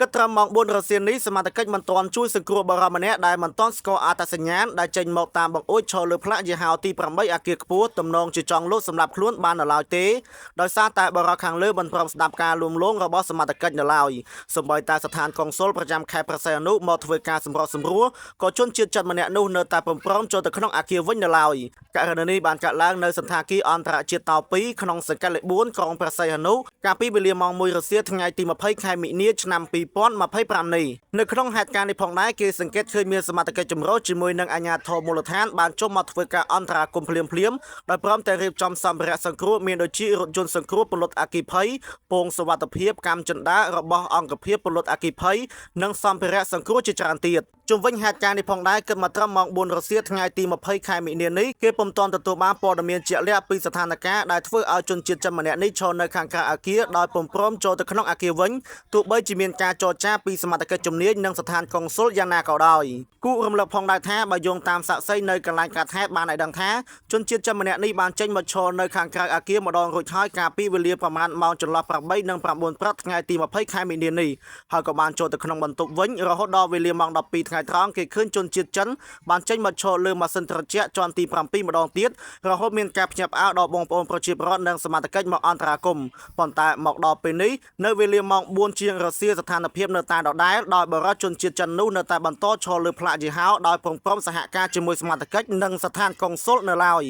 គិតត្រឹមម៉ោង4រសៀលនេះសមត្ថកិច្ចមិនទាន់ជួយសង្គ្រោះបរិម្នាក់ដែលមិនទាន់ស្គាល់អត្តសញ្ញាណដែលចេញមកតាមបង្អួចឈរលើផ្លាកយីហោទី8អគារខ្ពស់ទំនងជាចង់លក់សម្រាប់ខ្លួនបាននៅឡើយទេដោយសារតែបរិខាងលើមិនព្រមស្ដាប់ការលួងលោមរបស់សមត្ថកិច្ចនៅឡើយសូម្បីតែស្ថានកុងស៊ុលប្រចាំខេត្តព្រះសីហនុមកធ្វើការសម្របសម្រួលក៏ជនជាតិចិនម្នាក់នោះនៅតែពុំព្រមចូលទៅក្នុងអគារវិញនៅឡើយករណីនេះបានកើតឡើងនៅសណ្ឋាគារអន្តរជាតិតោ2ក្នុងសង្កាត់លេខ4ក្រុងព្រះសីហនុកាលពីវេលាម៉ោង1រសៀលថ្ងៃទី20ខែមិនិនាឆ្នាំ2025នេះនៅក្នុងហេតុការណ៍នេះផងដែរគេសង្កេតឃើញមានសមត្ថកិច្ចចម្រុះជាមួយនឹងអាជ្ញាធរមូលដ្ឋានបានចុះមកធ្វើការអន្តរាគមន៍ភ្លាមៗដោយព្រមទាំងរៀបចំសម្ភារៈសង្គ្រោះមានដូចជារថយន្តសង្គ្រោះពលុតអគ្គិភ័យពងសុវត្ថិភាពកម្មចិន្តារបស់អង្គភាពពលុតអគ្គិភ័យនិងសម្ភារៈសង្គ្រោះជាច្រើនទៀតជុំវិញហេតុការណ៍នេះផងដែរគិតមកត្រឹមម៉ោង4រសៀលថ្ងៃទី20ខែមិនិនានេះគេពុំទាន់ទទួលបានព័ត៌មានជាក់លាក់ពីស្ថានភាពដែលធ្វើឲ្យជនជាតិចិនម្នាក់នេះឈរនៅខាងក្រៅអគារដោយពុំព្រមចូលទៅក្នុងអគារវិញទោះបីជាមានការចរចាពីសមត្ថកិច្ចជំនាញនិងស្ថានកុងស៊ុលយ៉ាងណាក៏ដោយគូរំលឹកផងដែរថាបើយោងតាមសាក្សីនៅកន្លែងកាត់ហេតុបានឲ្យដឹងថាជនជាតិចិនម្នាក់នេះបានចេញមកឈរនៅខាងក្រៅអគារម្ដងរួចហើយកាលពីវេលាប្រមាណម៉ោងចន្លោះ8និង9ព្រឹកថ្ងៃទី20ខែមីនានេះហើយក៏បានចូលទៅក្នុងបន្ទប់វិញរហូតដល់វេលាម៉ោង12ថ្ងៃត្រង់គេឃើញជនជាតិចិនបានចេញមកឈរលើម៉ាស៊ីនត្រជាក់ជាន់ទី7ម្ដងទៀតរហូតមានការភ្ញាក់ផ្អើលដល់បងប្អូនប្រជាពលរដ្ឋនិងសមត្ថកិច្ចមកអន្តរាគមន៍ប៉ុន្តែមកដល់ពេលនេះនៅវេលាម៉ោង4ជាងរសៀលស្ថានភាពនៅតែដដែលដោយបរិវជនជាតិចិននោះនៅតែបន្តឈរលើផ្លាកយីហោដោយព្រមសហការជាមួយសមត្ថកិច្ចនិងស្ថានកុងស៊ុលនៅឡើយ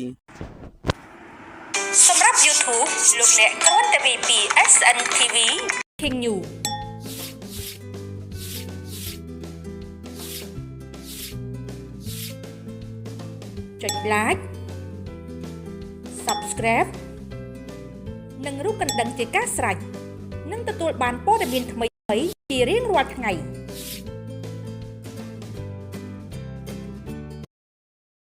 សម្រាប់ YouTube លោកអ្នកគ្រាន់តែវាយពី SN TV King News ចុច Like Subscribe និងរូបកណ្ដឹងជាការស្រេចនឹងទទួលបានព័ត៌មានថ្មីៗជារៀងរាល់ថ្ងៃ។